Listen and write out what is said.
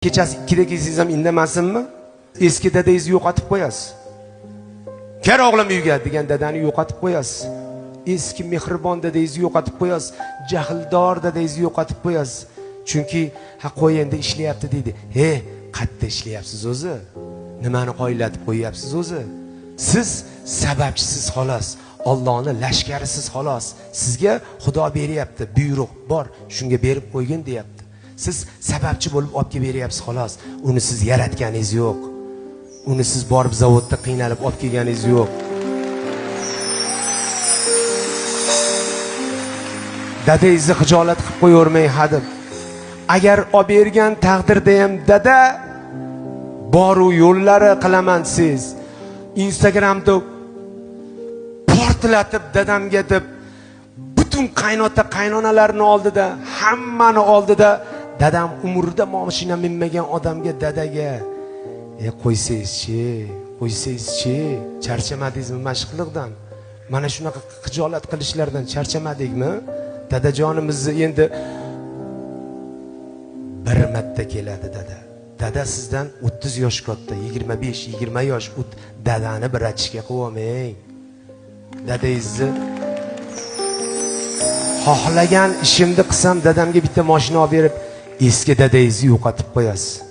Kechasi 2da kelsangiz ham indamasinmi? Eski dadangizni yo'qotib qo'yasiz. Kel o'g'lim uyga degan dadani yo'qotib qo'yasiz. Eski mehribon dadangizni yo'qotib qo'yasiz. Jahldor dadangizni yo'qotib qo'yasiz. Chunki ha qo'y endi ishlayapti deydi. He, qayerda ishlayapsiz o'zi? Nimani qoyillatib qo'yapsiz o'zi? Siz sababchisiz xolos. Allohning lashkarisiz xolos. Sizga Xudo beryapti, buyruq bor, shunga berib qo'ygin deyapti. Siz sababchi bo'lib olib kelib beryapsiz xolos. Uni siz yaratganingiz yo'q. Uni siz borib zavodda qiynalib olib kelganingiz yo'q. Dadangizni xijolat qilib qo'yavermang hadeb. Agar olib bergan taqdirda ham dada boru yo'llari qilaman siz. Instagramda portlatib dadamga deb butun qaynota qaynonalarni oldida, hammani oldida dadam umrida mashina minmagan odamga dadaga qo'ysangizchi, qo'ysangizchi, charchamadingizmi mashqliqdan? Mana shunaqa xijolat qilishlardan charchamadikmi? Dadajonimizni endi bir marta keladi dada. Dada sizdan 30 yosh katta, 25, 20 yosh dadani bir achishga qo'ymang. Dadangizni xohlagan ishimni qilsam dadamga bitta mashina olib berib eski dadangizni yo'qotib qo'yasiz.